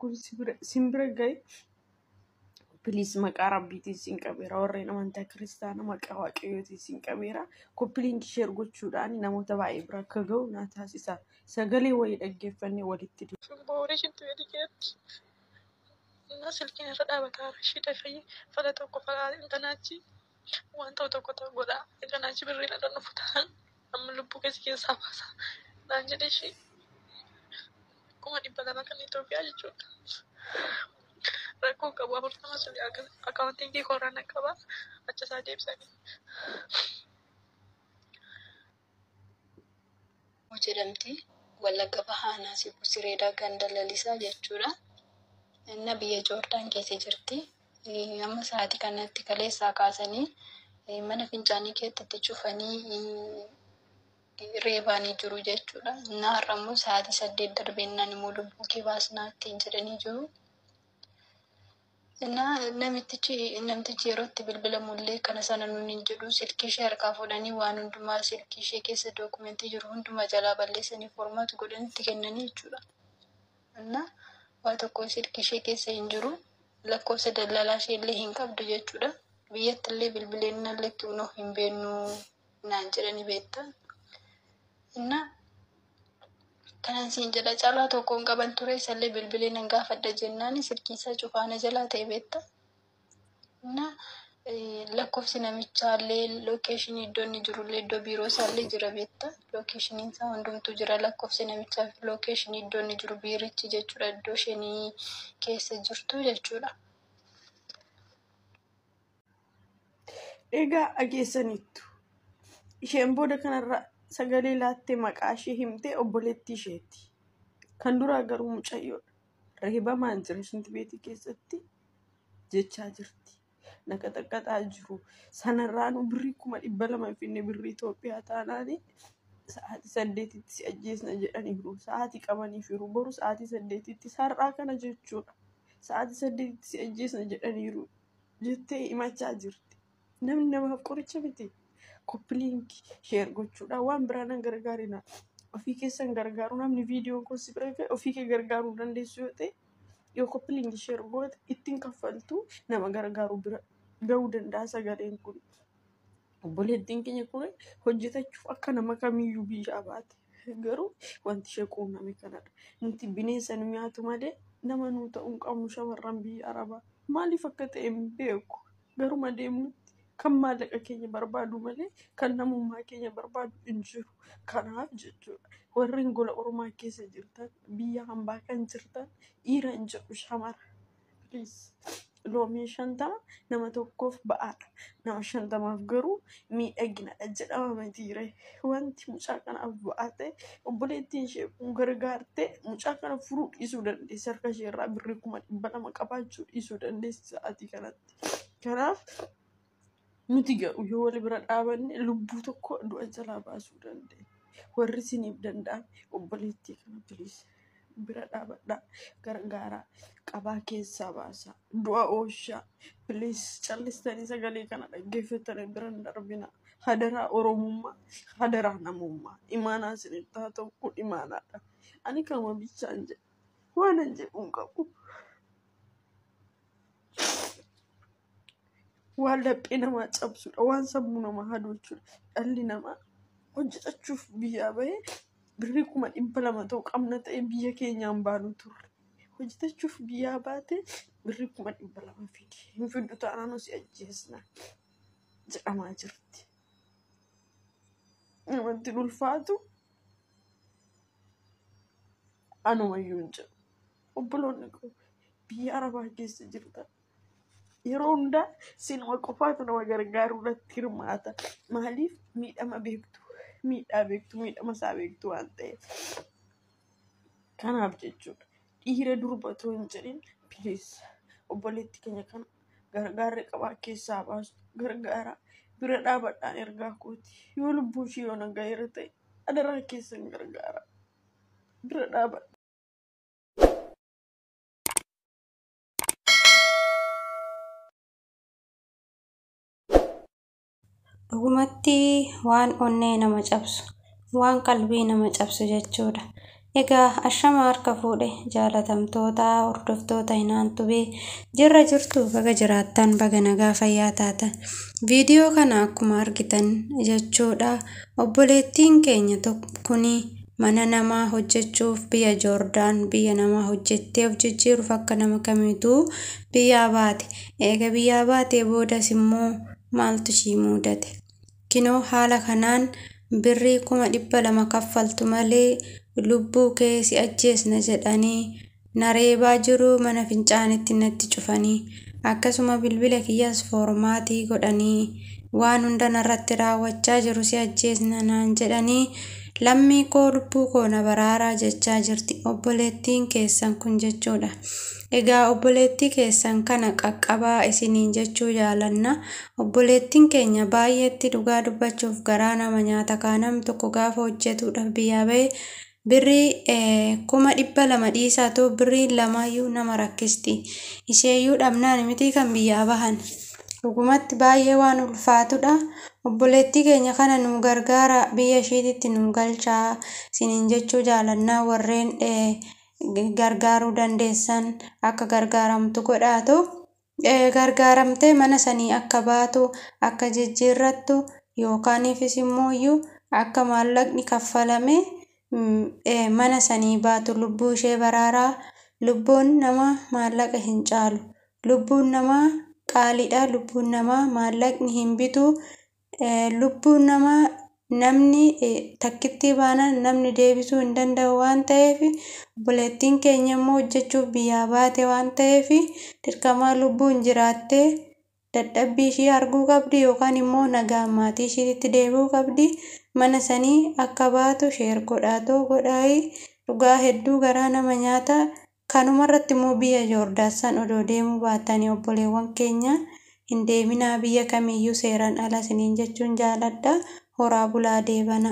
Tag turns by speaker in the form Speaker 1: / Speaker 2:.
Speaker 1: Kun sin bira gahe. Please, maqaa rabbiitiin sin qabeera. Warreen amantaa kiristaanaa maqaa waaqayyootiin sin qabeera. Copy link, share gochuudhaan namoota baay'ee bira akka gahu naa taasisa. Sagalee wayii dhaggeeffannee walitti deebina.
Speaker 2: Boorii shinti beeti እና silkiin irra dhaabataa ishee dafee fala tokko fala intanaachi waan ta'u tokko ta'u godha intanaachi birriin irra dhufu ta'an amma lubbuu keessa keessaa baasa naan jedhe ishee 200,000 kan Itoophiyaa jechuudha. Rakkoo qabu 40 suni akkaawuntiin kee koraan qaba achi isaa deebisanii.
Speaker 3: Jedhamti. Wallagga Bahaa Naasibuu Sireedaa ganda lalisaa jechuudha. Inna biyya Joordaan keessa jirti. Amma sa'aatii kanatti kaleessaa kaasanii mana fincaanii keessatti cufanii reebaanii jiru jechuudha. Inna har'a immoo sa'aatii 8 darbeennaan immoo lubbuu kee baasnaa ittiin jedhanii jiru. Inna namtichi yeroo itti bilbilamullee kana sana nuun hin jedhu. Silkii ishee harkaa fuudhanii waan hundumaa silkii ishee keessa dookumentii jiru hundumaa jalaa balleessanii format godhanii itti kennanii jechuudha. Inna waa tokko silkii ishee keessa hin jiru. Lakkoofsa daldalaa ishee illee hin qabdu jechuudha. Biyyatti illee bilbileennaan lakki, hin beeknu naan jedhanii beektaa. Inna kanan siin jedha, caalaa tokko hin qaban ture, isallee bilbilee nan gaafadha jennaan silkii isaa cufaana jalaa ta'e beektaa. Inna lakkoofsi namichaallee, lookeeshinii iddoo inni jirullee, iddoo biiroo isaallee jira beektaa. Lookeeshiniin isaa hundumtuu jira, lakkoofsi namichaa fi lookeeshinii iddoo inni jiru, biirichi jechuudha, iddoo isheen keessa jirtu jechuudha.
Speaker 1: Egaa dhageessaniittu. Isheen booda kanarra sagalee laattee maqaa ishee himtee obboleettii isheeti. Kan duraa garuu mucayyoodha. Reebamaan jira shinti beetii keessatti jechaa jirti. Naqaxaqqaxaa jiru. Sanarraanuu birrii 200,000 hin finne birrii Itoophiyaa taanaani sa'aatii 8tti si ajjeesna jedhaniiru. Sa'aatii qabaniifiiru. Boru sa'aatii 8tti sar'aa kana jechuudha. Sa'aatii 8tti si ajjeesna jedhaniiru jettee himachaa jirti. Namni namaaf qoricha miti. Copy link, share gochuudhaan waan biraa nan gargaarina. Ofii keessan gargaaru. Namni viidiyoon kun si bira gahe ofii kee gargaaruu dandeessu yoo ta'e, yoo copy link, share goote ittiin kaffaltu nama gargaaru bira gahuu danda'a sagaleen kun. Obboleettiin keenya kun hojjetachuuf akka nama kamiyyuu biyyaa baate. Garuu wanti ishee quunname kanadha. Nuti bineensa nu nyaatu malee nama nuu ta'uu hin qabnu shamarran biyya Arabaa. Maaliif akka ta'e hin beeku. Garuma deemnutti kan maallaqa keenya barbaadu malee kan namummaa keenya barbaadu hin jiru. Kanaaf jechuudha. Warreen gola ormaa keessa jirtan, biyya hambaa kan jirtan, dhiira hin jedhu, shamara. Please. Loomiin 50 nama tokkoof ba'aadha. Nama 50f garuu miidhaginadha jedhama mitiire. Wanti mucaa kanaaf ba'aa ta'e, obboleettiin ishee kun gargaartee mucaa kana furuu dhiisuu dandeessi. Harka ishee irraa birrii 200,000 qabaachuu dhiisuu dandeessi sa'aatii kanatti. Kanaaf nuti garuu yoo wal bira dhaabanne lubbuu tokko du'a jalaa baasuu dandeenya. Warri isiniif danda'an obboleettii kana please bira dhaabadhaa, gargaaraa, qabaa keessaa baasaa, du'a ooshaa. Please, callistanii sagalee kana dhaggeeffatanii bira hin darbina. Hadaraa oromummaa, hadaraa namummaa, imaanaa isinitti haa ta'u, kun imaanaadha. Ani kanuma bichaan jedha, waan an jedhu hin qabu. Waan laphee namaa cabsudha, waan sammuu namaa hadochudha. Dhalli namaa hojjetachuuf biyyaa bahee birrii 200,000 ta'u qabna ta'e biyya keenyaan baanu turre. Hojjetachuuf biyyaa baate birrii 200,000 fidi. Hin fiddu taanaan si ajjeesna jedhamaa jirti. Namatti ulfaatu anumayyuu hin jedhu. Obboloonni koo biyya Arabaa keessa jirtan, yeroo hundaa sinuma qofaatu nama gargaaruu irratti hirmaata. Maaliif? Miidhama beektu, miidhaa beektu, miidhama isaa beektu waan ta'eef. Kanaaf jechuudha. Dhiira durba otoo hin jedhin, please, obboleetti keenya kana gargaarri qabaa keessaa baasu, gargaara, bira dhaabadhaan ergaa kooti. Yoo lubbuu ishee yoo nagayeera ta'e, adaraa keessan gargaara. Bira dhaabadha.
Speaker 4: Dhugumatti waan onnee nama cabsu, waan qalbii nama cabsu jechuudha. Egaa ashama harka fuudhe jaalatamtoota hordoftoota Hinaantubee jirra jirtu baga jiraattan baga nagaa fayyaa taatan. Viidiyoo kana akkuma argitan jechuudha obboleettiin keenya kuni mana namaa hojjechuuf biyya Joordaan biyya namaa hojjettee of jijjiiruuf akka nama kamiituu biyyaa baate. Eega biyyaa baatee boodas immoo maaltu ishii mudate? Kinoo haala kanaan birrii 200,000 kaffaltu malee lubbuu kee si ajjeesna jedhanii na reebaa jiru mana fincaanitti natti cufanii akkasuma bilbila kiyyaas foormaatii godhanii waan hunda narratti raawwachaa jiru si ajjeesna naan jedhanii lammii koo lubbuu koo na baraaraa jechaa jirti obboleettiin keessan kun jechuudha. Egaa obboleettii keessan kana qaqqabaa isiniin jechuu jaalanna. Obboleettiin keenya baay'eetti dhugaa dubbachuuf garaa nama nyaata kaanam tokko gaafa hojjetuudhaaf biyyaa bahe birrii 200,000 dhiisaa ta'u birriin lamaayyuu nama rakkisti. Isheeyyuu dhabnaan miti kan biyyaa bahan. Dhugumatti baay'ee waan ulfaatudha. Obboleettii keenya kana nu gargaara biyya ishiititti nu galchaa isiniin jechuu jaalannaa warreen gargaaruu dandeessan akka gargaaramtu godhaatu. Gargaaramtee mana sanii akka baatu akka jijjiirrattu yookaaniifis immoo akka maallaqni kaffalame mana sanii baatu lubbuu ishee baraaraa. Lubbuun namaa maallaqa hin caalu. Lubbuun namaa qaaliidha. Lubbuun namaa maallaqni hin bitu. Lubbuun namaa namni takkitti baanaan namni deebisuu hin danda'u waan ta'eef obboleettiin keenya immoo hojjechuuf biyyaa baate waan ta'eef dirqama lubbuun jiraattee dadhabbii ishii arguu qabdi yookaan immoo nagaan maatii ishiitti deebi'uu qabdi. Mana sanii akka baatu sheer godhaatoo godhaayi dhugaa hedduu garaa nama nyaata. Kanumarratti immoo biyya Joordaan odoo deemuu baatanii obboleewwan keenya hin deeminaa biyya kamiyyuu seeraan ala isiniin jechuun jaaladha. Horaa bulaa deebana.